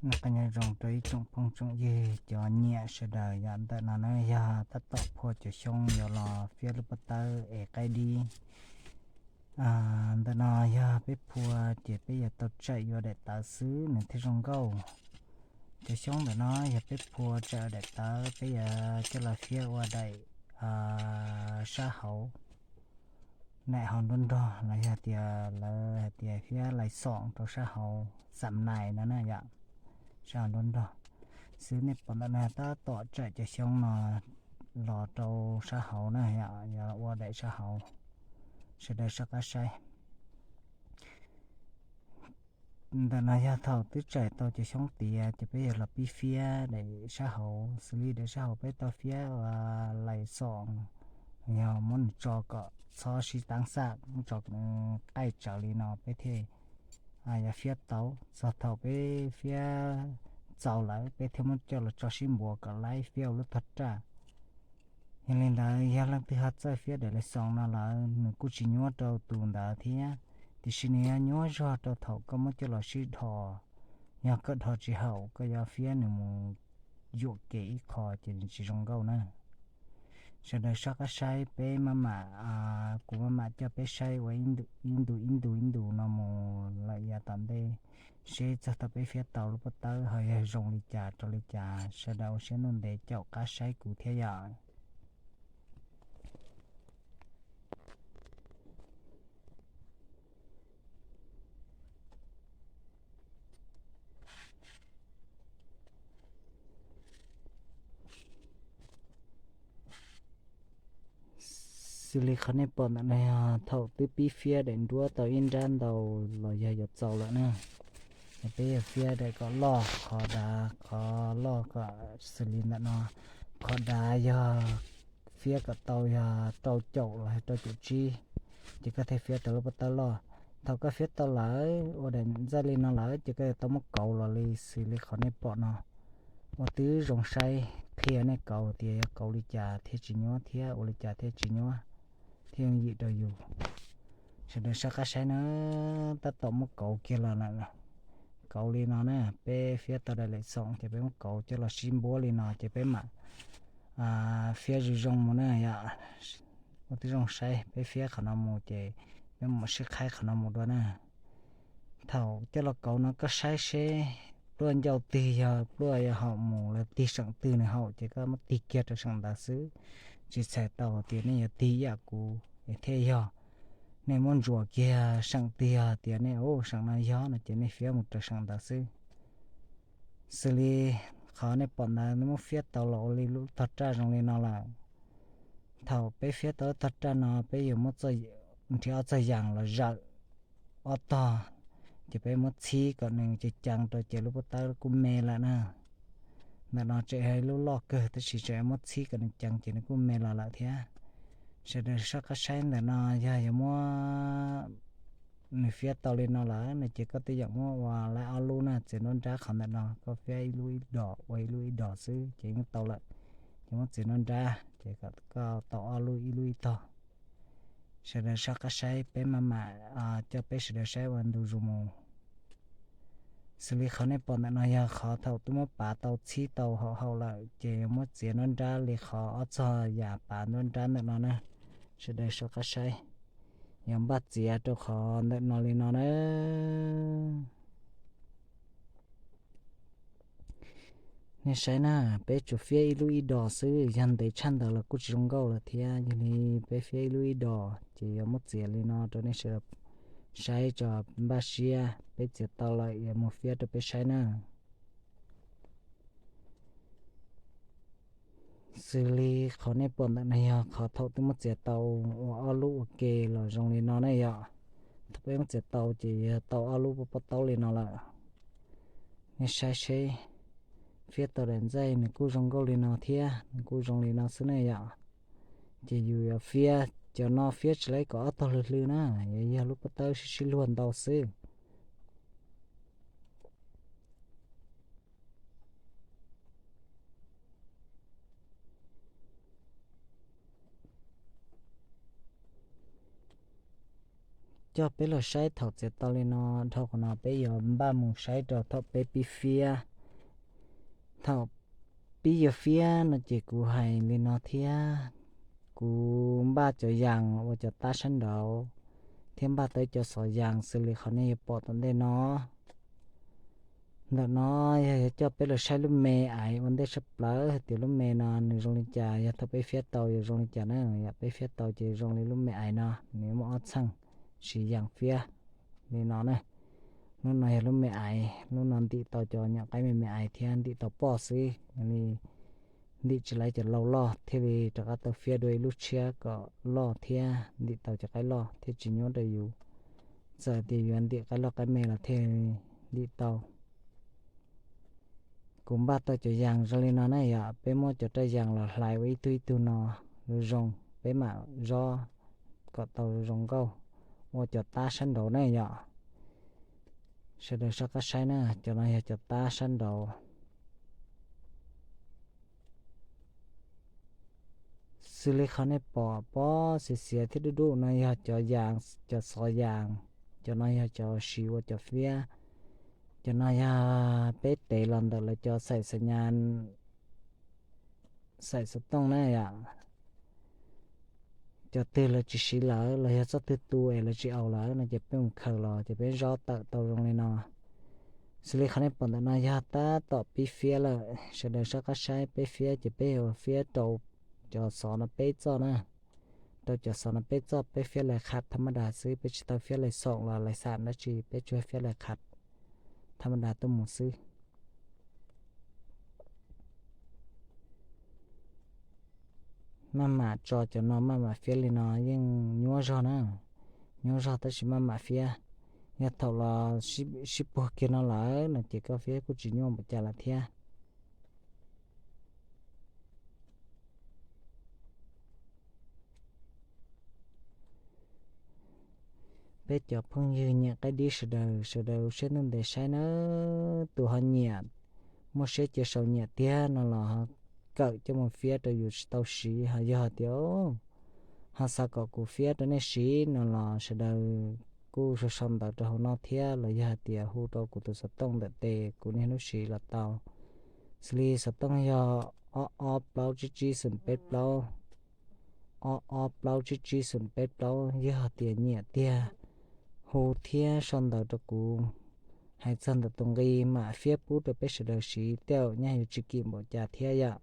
Nyob zoo rau ib tsoom phooj tsoom ywg cov nyiam sawv daws, yog ntawm no na yog tab tom phua cov xyoob yuav los fiab lub pob tawb es qaib dib. Ntawm no yog peb phua ces peb yuav tau tsawm yuav daim tawv xwb nws thiaj zoo nkauj. Cov xyoob ntawm no yog peb phua tsawm daim tawv peb yuav coj los fiab ua daim sab hauv, daim hauv nruab nrog los yog tias lawv hais tias fiab lais xoom rau sab hauv xam nais no na yom, sab hauv nruab nrog. Xwb nej pom ntawm no tab tom tsawm cov xyoob no los rau sab hauv na yom, yuav ua daim sab hauv, sawv daws soj qab saib. Ntawm no yog thaum twb tsawm tau cov xyoob tiav ces peb yuav los pib fiab daim sab hauv. Xws li daim sab hauv peb tau fiab lais xoom, yog muab nws tso kom txhob sib taab xaj, muab tso kom nws qaij tsawv li no peb thiaj yuav fiab tau. Txog thaum peb fiab txaus lawm peb thiaj muab coj los tso sib npuav kom laib fiab ua lub tog raj. Yog li ntawd yog leej twg ho txawj fiab daim lais xoom no lawm nws kuj tsis nyuab rau tus ntawd thiab, tiam sis nws yog nyuab zog rau thaum koj muab coj los sib dhos. Yog koj dhos tsis haum koj yuav fiab nws mus yuam kev ib qho ces nws tsis zoo nkauj na. Sawv daws soj qab saib, peb maj mam, kuv maj mam coj peb saib ua ib ntu ib ntu ib ntu no mus lawm yav tom ntej, seb txog thaum peb fiab tau lub pob tawb ho yog zoo li cas rau li cas. Sawv daws ua siab ntuj ntev caum qab saib kuv thiab yom. Xws li qhov nej pom ntawm no yog thaum twb pib fiab daim nruab tau ib nrab ntau los yog yuav txaus lawm na. Peb yog fiab daim kom loj qhov dav, qhov loj kom xws li ntawm no, qhov dav yog fiab kom tau yog rau caum los yog rau caum tsib, ces koj thiaj fiab tau lub pob tawb loj. Thaum koj fiab tau lawm ua daim ntxaij li no lawm ces koj yuav tau muab kauv los li xws li qhov nej pom no, ua tib zoo saib qhia nej kauv tias yog kauv li cas thiaj tsis nyuab thiab ua li cas thiaj tsis nyuab, thiaj yooj yim rau yus. Sawv daws soj qab saib na, tab tom muab kauv kiag los lawm. Kauv li no na, peb fiab tau daim lais xoom ces peb muab kauv coj los sib npuab li no ces peb mam fiab zoo zoo mus na yom. Ua tib zoo saib, peb fiab qhov no mus ces peb mam sib qhaib qhov no mus dua na. Thaum coj los kauv no koj saib seb pluaj ncauj twg yog pluaj yog haum mus los tig seem twg nws haum ces koj muab tig kiag rau seem ntawd xwb. Tsis txhais tau tias nej yuav tig ib yam kuv es thiaj yog. Nej muab ntsuas kiag seem twg yog tias nej, u, seem no yog no ces nej fiab mus rau seem ntawd xwb. Xws li qhov nej pom ntawd, nej muab fiab tau los ua li lub tog raj zoo li no lawm. Thaum peb fiab tau lub tog raj no peb yuav muab nrhiav ob txoj yas los zawm ob tog, ces peb muab txhib kom nws ceev ceev rau ces lub pob tawb kuj me lawm na. Ntawm no tseem yog ib lub loj kawg tab sis tseem muab txhib kom nws ceev ces nws kuj me los lawm thiab. Sawv daws soj qab saib, ntawm no yog yuav muab nws fiab tau li no lawm no ces koj twb yeem muab ua laib ob lub na, txiav nruab nrab qhov ntawm no, koj fiab ib lub ib dos ua ib lub ib dos xwb ces yeej tau lawm. Ces muab txiav nruab nrab ces kom koj tau ob lub ib lub ib tog. Sawv daws soj qab saib, peb maj mam coj peb sawv daws saib ua ntu zus mus. Xws li qhov nej pom ntawm no yog qhov thaum twb muab pav tau txhib tau haum haum lawm ces yuav muab txiav nruab nrab li qhov ob txog yam pav nruab nrab ntawm no na. Sawv daws soj qab saib, yuav npaj txiav rau qhov ntawm no li no na. Nej saib na, peb tsuas fiab ib lub ib dos xwb, yog ntev tshaj ntawd los kuj tsis zoo nkauj lawm thiab. Yog li peb fiab ib lub ib dos ces yuav muab txiav li no rau nej sawv daws saib tso, npaj siab peb txiav tau lawm yuav mus fiab rau peb saib na. Xws li qhov nej pom ntawm no yog qhov thaum twb muab txiav tau ua ob lub ua ke los zoo li no ne yom. Thaum peb muab txiav tau ces yog tau ob lub pob taub li no lawm. Nej saib seb, fiab tau daim ntxaij nws kuj zoo nkauj li no thiab, nws kuj zoo li no xwb ne yom. Ces yus yuav fiab, cov no fiab tsis laib kom ob tog hlwb hlwb na, yuav yog lub pob taub sib sib luag ntau xwb. Coj peb los saib thaum txiav tau li no, dhau qhov no peb yuav npaj mus saib rau thaum peb pib fiab. Thaum pib yuav fiab no ces kuv hais li no thiab, kuv npaj cov yas ua cov tab sab nraud thiab npaj tau cov xov yas xws li qhov nej yuav pom tom ntej no. Ntawm no yog yuav coj peb los saib lub me aiv ua ntej tshaj plaws hais tias lub me no nws zoo li cas, yog thaum peb fiab tau yuav zoo li cas na. Yog peb fiab tau ces zoo li lub me aiv no, nws muaj ob txheej siv yas fiab li no na. Lub no yog lub me aiv, lub no ntim tau cov nyuam qaib me me aiv thiab ntim tau poj xwb, yog li ntim tsis laiv cov laus loj thiaj li rov qab tau fiab dua ib lub tshiab kom loj thiab ntim tau cov qaib loj thiab tsis nyuab rau yus. Txawm tias yuav ntim qaib loj qaib me los thiaj ntim tau. Kuv npaj tau cov yas zoo li no na yom, peb muab cov raj yas los hlais ua ib tug ib tug no zoo zoo, peb mam zob kom tau zoo nkauj ua cov tab sab nraud na yom. Sawv daws soj qab saib na, cov no yog cov tab sab nraud. Xws li qhov nej pom pob xiav xiav thiab dub dub no yog cov yas, cov xov yas, cov no yog cov siv ua cov fiab. Cov no yog peb tev los ntawm lawv cov xaim xav nyas, xaim xov tooj na yom. Cov twg lawv tsis siv lawm los yog txoj twg tu es lawv tsis aus lawm no ces peb mus khaws los ces peb zob tawm tau zoo li no. Xws li qhov nej pom ntawm no yog tab tom pib fiab lawm, sawv daws soj qab saib peb fiab ces peb yuav fiab rau cov xov no peb txoj na. Rau cov xov no peb txoj peb fiab lais qhab thab mab das xwb, peb tsis tau fiab lais xoom los lais xam dab tsi, peb tsuas fiab lais qhab thab mab das tuaj mus xwb. Maj mam tso cov no maj mam fiab li no yeej nyuaj zog na, nyuaj zog tab sis maj mam fiab. Yog thaum los sib puag kiag no lawm no ces koj fiab kuj tsis nyuaj npaum cas lawm thiab. Peb cov phooj ywg nyiam qaib dib sawv daws, sawv daws ua siab ntuj ntev saib nawb. Tus ho nyiam, muaj siab cia sau nyiam tiag no los ho kawm coj mus fiab rau yus tsis tau siv, ho yog hais tias ho xav kom kuv fiab rau nej siv no los sawv daws kuj sau sau ntawv rau hauv no thiab, los yog hais tias hu rau kuv tus xov tooj ntawm tes kuv niaj hnub siv los tau. Xws li xov tooj yog ob ob plaub tsib tsib xoom peb plaub, ob ob plaub tsib tsib xoom peb plaub. Yog hais tias nyiam tiag, hu thiab sau ntawv rau kuv hais txog ntawm tus nqi mam fiab pub rau peb sawv daws siv, tej zaum nyaj yuav tsis kim npaum cas thiab yom.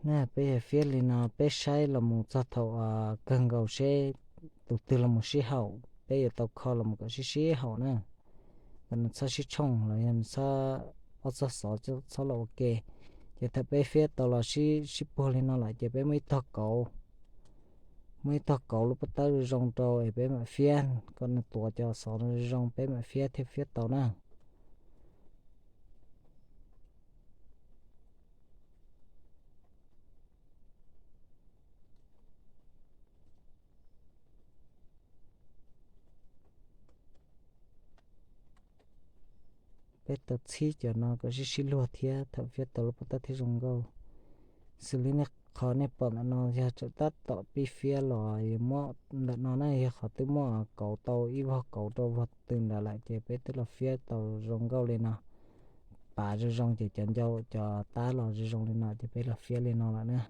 Na peb yog fiab li no peb saib los mus txog thaum kawg nkaus seb tus twg los mus sib haum, peb yuav tau kho los mus kom sib sib haum na. Kom nws txhob sib tshooj los yog nws txhob, ob txoj xov txhob los ua ke. Ces thaum peb fiab tau los sib puag li no lawm ces peb muab ib tog kauv, muab ib tog kauv lub pob tawb zoo zoo rau es peb mam fiab, kom nws tuav cov xov no zoo zoo peb mam fiab thiaj fiab tau na. Peb tau txhib cov no kom sib sib luag thiab thaum fiab tau lub pob tawb thiaj zoo nkauj. Xws li nej qhov nej pom ntawm no yog tseem tab tom pib fiab los yuav muab ntawm no na, yog qhov twb muab kauv tau ib vog kauv rau vog tw nrad lawm ces peb twb los fiab tau zoo nkauj li no. Pav zoo zoo ces cov ncau cov tab los zoo zoo li no ces peb los fiab li no lawm na.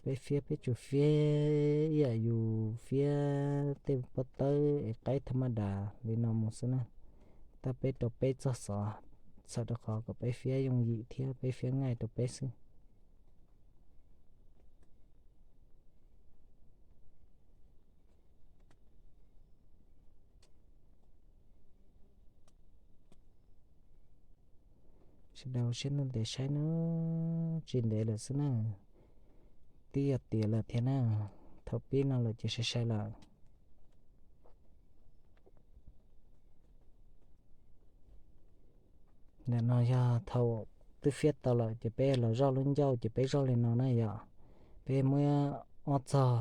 Peb fiab peb tsuas fiab ib yam yus fiab tej pob tawb es qaib thaj maj das li no mus xwb na. Tab peb rau peb txoj xov, txhawm rau qhov kom peb fiab yooj yim thiab peb fiab ngaij rau peb xwb. Sawv daws ua siab ntuj ntev saib na, tsis ntev lawm xwb na, twb yog tiav lawm thiab na, thaum pib no lawm ces sai sai lawm. Ntawm no yog thaum twb fiab tau lawm ces peb los zoj lub ncauj ces peb zoj li no na yom. Peb muab ob txog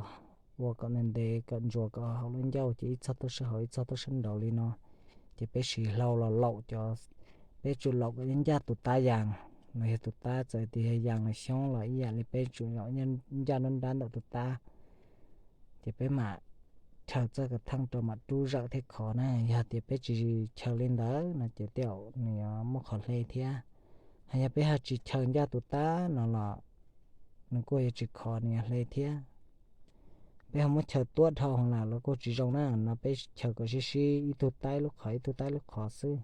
ua kom ntev ntev kom ntsuas kom hauv lub ncauj ces ib txog tuaj sab hauv ib txog tuaj sab nraud li no. Ces peb siv hlau los laum cov, peb tsuas laum kom ncaj tus tab yas, los yog tus tab txawm tias yog yas los xyoob los ib yam li peb tsuas zaum ncaj nruab nrab ntawm tus tab, ces peb mam chaws txoj kav theej rau mam rub zawm thiab khov na. Yog tias peb tsis chaws li ntawd no ces tej zaum nws yuav muaj qhov hle thiab. Hos yog peb ho tsis chaws ncaj tus tab no los nws kuj yuav tsis khov, nws yuav hle thiab. Peb ho muab chaws tuab dhau heev lawm los kuj tsis zoo na, no peb chaws kom sib sib ib tug tab lub qhov ib tug tab lub qhov xwb.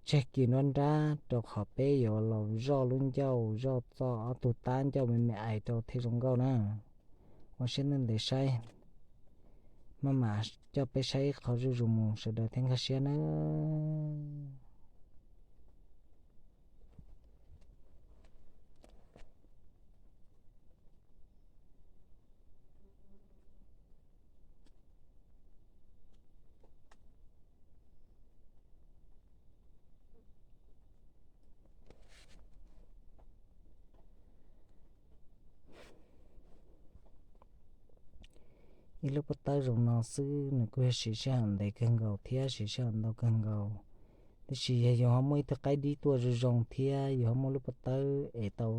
Tseg kis nruab nrab rau qhov peb yuav los zoj lub ncauj zoj txoj ob tug tab ncauj me me ais rau thiaj zoo nkauj na. Ua siab ntev ntev saib, maj mam coj peb saib ib qho zuj zus mus sawv daws thiaj nkag siab na. Ib lub pob tawb zoo no xwb nws kuj yog siv sij hawm ntev kawg nkaus thiab siv sij hawm ntau kawg nkaus. Tiam sis yog yus ho muaj ib tug qaib dib tuaj zoo zoo thiab yus ho muaj lub pob tawb es tau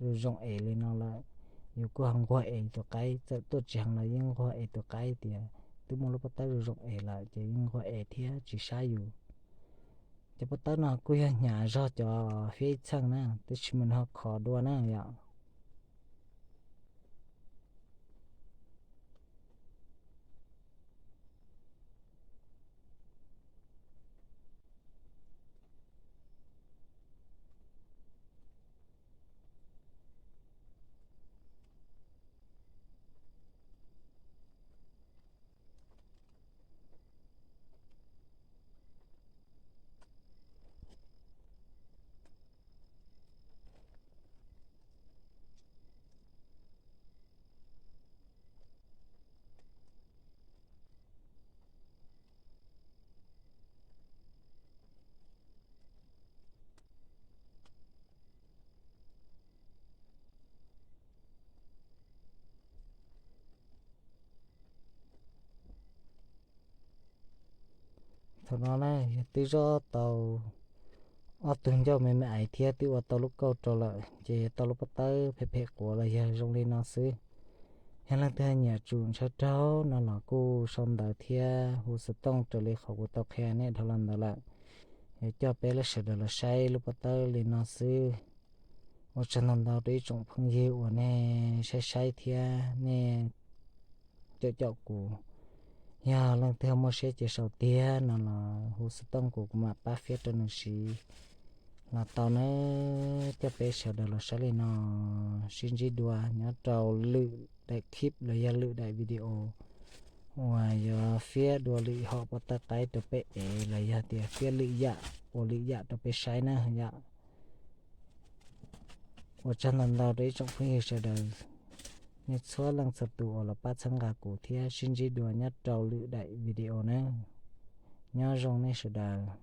zoo zoo es li no lawm, yus kuj ho nquag es tus qaib, txawm tuaj tsis heev los yeej nquag es tus qaib tias twb muaj lub pob tawb zoo zoo es lawm ces yeej nquag es thiab tsis sab yus. Cov pob tawb no kuj yog hnyav zog cov fiab ib txheej na, tab sis mas nws ho khov dua na yom. Thaum no na, yog twb zoj tau ob tug ncauj me me ais thiab twb ua tau lub kauj rau lawm ces yog tau lub pob tawb phem phem quav los yog zoo li no xwb. Yog leej twg nyiam tsum ntshaw raug no los kuj sau ntawv thiab hu xov tooj raws li qhov kuv tau qhia nej dhau los ntawd lawm. Yuav coj peb lub sawv daws los saib lub pob tawb li no xwb. Ua tsaug ntau ntau rau ib tsoom phooj ywg uas nej saib saib thiab nej caum caum kuv. Yog leej twg muaj siab ces sau tiag no los hu xov tooj kuv, kuv mam pab fiab rau nws siv los tau nawb. Coj peb sawv daws los saib li no, sib ntsib dua nyob rau lwm daim clip los yog lwm daim video uas yuav fiab dua lwm hom pob tawb qaib rau peb ev los yog tias fiab lwm yam ua lwm yam rau peb saib na yom. Ua tsaug ntau ntau rau ib tsoom phooj ywg sawv daws, nej txhua leej txhua tus uas los pab txhawb nqa kuv thiab sib ntsib dua nyob rau lwm daim video na. Nyob zoo nej sawv daws.